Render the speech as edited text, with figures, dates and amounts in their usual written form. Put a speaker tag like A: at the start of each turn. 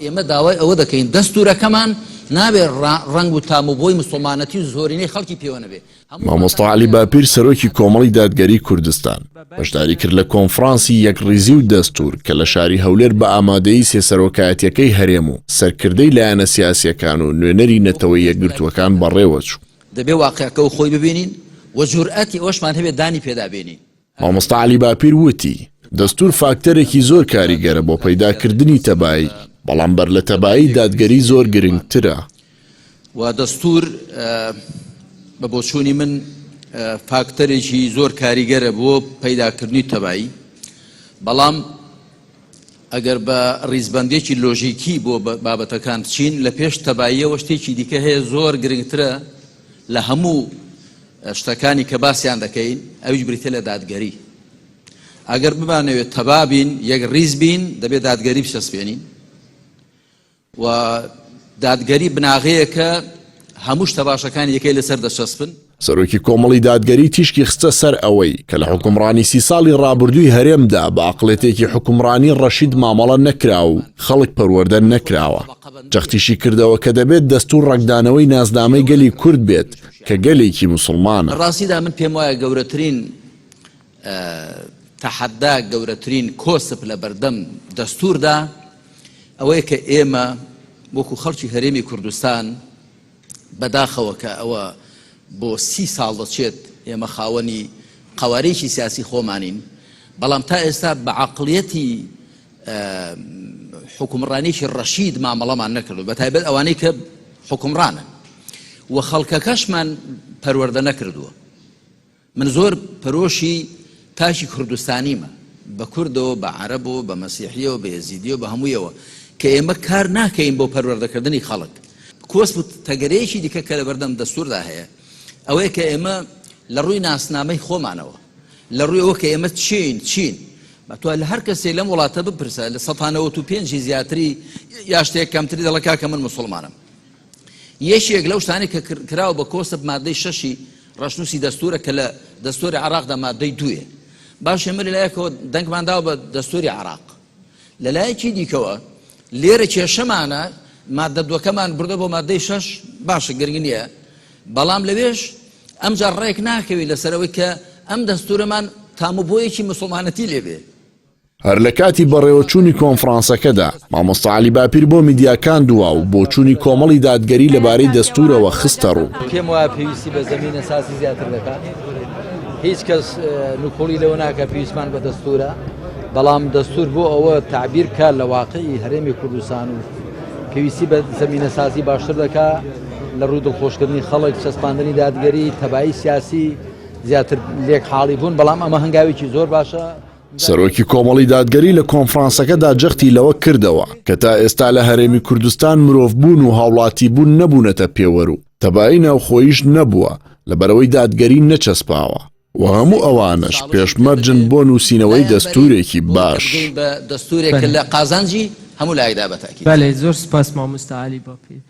A: ئێمە داوای ئەوە دەکەین دەستوورەکەمان نابێ ڕەنگ و تام و بۆی موسڵمانەتی و زۆرینەی خەڵکی پێوە نەبێ.
B: مامۆستا عەلی باپیر سەرۆکی کۆمەڵی دادگەری کوردستان بەشداری کرد لە کۆنفرانسی یەکڕیزی و دەستوور کە لە شاری هەولێر بە ئامادەیی سێ سەرۆکایەتیەکەی هەرێم و سەرکردەی لایەنە سیاسیەکان و نوێنەری نەتەوە یەکگرتووەکان بەڕێوەچوو.
A: دەبێ واقیعەکە و خۆی ببینین و جورئەتی ئەوەشمان هەبێ دانی پێدا بێنین.
B: مامۆستا عەلی باپیر وتی، دەستوور فاکتەرێکی زۆر کاریگەرە بۆ پەیداکردنی تەبایی، بەڵام بەر لە تەبایی دادگەری زۆر گرنگترە.
A: و دەستوور بە بۆچوونی من فاکتەرێکی زۆر کاریگەرە بۆ پەیداکردنی تەبایی، بەڵام ئەگەر بە ڕیزبەندێکی لۆژیکی بۆ بابەتەکان بچین، لە پێش تەباییەوە شتێکی دیکە هەیە زۆر گرنگترە لە هەموو شتەکانی کە باسیان دەکەین ئەویش بریتیە لە دادگەری. ئەگەر بمانەوێت تەبا بین، یەک ڕیز بین، دەبێت دادگەری بچەسپێنین و دادگەری بناغەیەکە هەموو شتە باشەکانی یەکەی لەسەر دەچەسپن.
B: سەرۆکی کۆمەڵی دادگەری تیشکی خستە سەر ئەوەی کە لە حوکمڕانی سی ساڵی ڕابردووی هەرێمدا بە ئەقڵێتێکی حوکمڕانی ڕەشید مامەڵە نەکرا و خەڵک پەروەردە نەکراوە. جەختیشی کردەوە کە دەبێت دەستوور ڕەنگدانەوەی ناسنامەی گەلی کورد بێت کە گەلێکی موسڵمانە.
A: لە ڕاستیدا من پێم وایە گەورەترین تەحەدا، گەورەترین کۆسپ لە بەردەم دەستووردا ئەوەیە کە ئێمە وەکو خەڵکی هەرێمی کوردستان بەداخەوە کە ئەوە بۆ سی ساڵ دەچێت ئێمە خاوەنی قەوارەیەکی سیاسی خۆمانین، بەڵام تا ئێستا بە عەقڵیەتی حوکمڕانێکی ڕەشید مامەڵەمان نەکردو بە تایبەت ئەوانەی کە حوکمڕانن و خەڵکەکەشمان پەروەردە نەکردووە. من زۆر پەرۆشی تاکی کوردستانیمە بە کوردەوە بە عەرەبەوە بە مەسیحیەوە بە ئێزیدیەوە بە هەموویەوە کە ئێمە کار ناکەین بۆ پەروەردەکردنی خەڵک. کۆسپ و تەگەرەیەکی دیکە کە لەبەردەم دەستووردا هەیە ئەوەیە کە ئێمە لە ڕووی ناسنامەی خۆمانەوە لە ڕووی ئەوە کە ئێمە چین چین تۆ لە هەر کەسێک لەم وڵاتە بپرسە لە 95 زیاتری یا شتێک کەمتری دەڵێ کاکە من موسڵمانم. یەکێک لەو شتانەی کە کراوە بە کۆسپ مادەی شەشی ڕەشنووسی دەستوورە کە لە دەستووری عێراقدا مادەی دوویە. باش ئێمە لەلایەکەوە دەنگمان داوە بە دەستووری عێراق. لەلایەکی دیکەوە لێرە کێشەمانە مادە دووەکەمان بردە بۆ مادەی شەش باشە گرنگ نییە بەڵام لەوێش ئەمجار ڕێک ناکەوین لەسەر ئەوەی کە ئەم دەستوورەمان تام و بۆیەکی موسڵمانەتی لێبێ.
B: هەر لە کاتی بەڕێوەچوونی کۆنفرانسەکەدا، مامۆستا عەلی باپیر بۆ میدیاکان دوا و بۆچوونی کۆمەڵی دادگەری لەبارەی دەستوورەوە خستەڕوو.
A: پێم وایە پێویستی بە زەمینەسازی زیاتر دەکات. هیچ کەس نکوڵی لەوە ناکات پێویستمان بە دەستوورە، بەڵام دەستوور بۆ ئەوە تەعبیر بکات لە واقعی هەرێمی کوردستان و پێویستی بە زەمینەسازی باشتر دەکات لە ڕووی دڵخۆشکردنی خەڵک، چەسپاندنی دادگەری، تەبایی سیاسی، زیاتر لێک حاڵی بوون، بەڵام ئەمە هەنگاوێکی زۆر باشە.
B: سەرۆکی کۆمەڵی دادگەری لە کۆنفرانسەکەدا جەختی لەوە کردەوە کە تا ئێستا لە هەرێمی کوردستان مرۆڤبوون و هاوڵاتیبوون نەبوونەتە پێوەر و تەبایی ناوخۆییش نەبووە لەبەرئەوەی دادگەری نەچەسپاوە و هەموو ئەوانەش پێشمەرجن بۆ نووسینەوەی دەستوورێکی باش.
A: بگەین بە دەستوورێک کە لە قازانجی هەموو لایەکدا بە تاکید.
C: بەلێ زۆر سوپاس مامۆستا عەلی باپیر.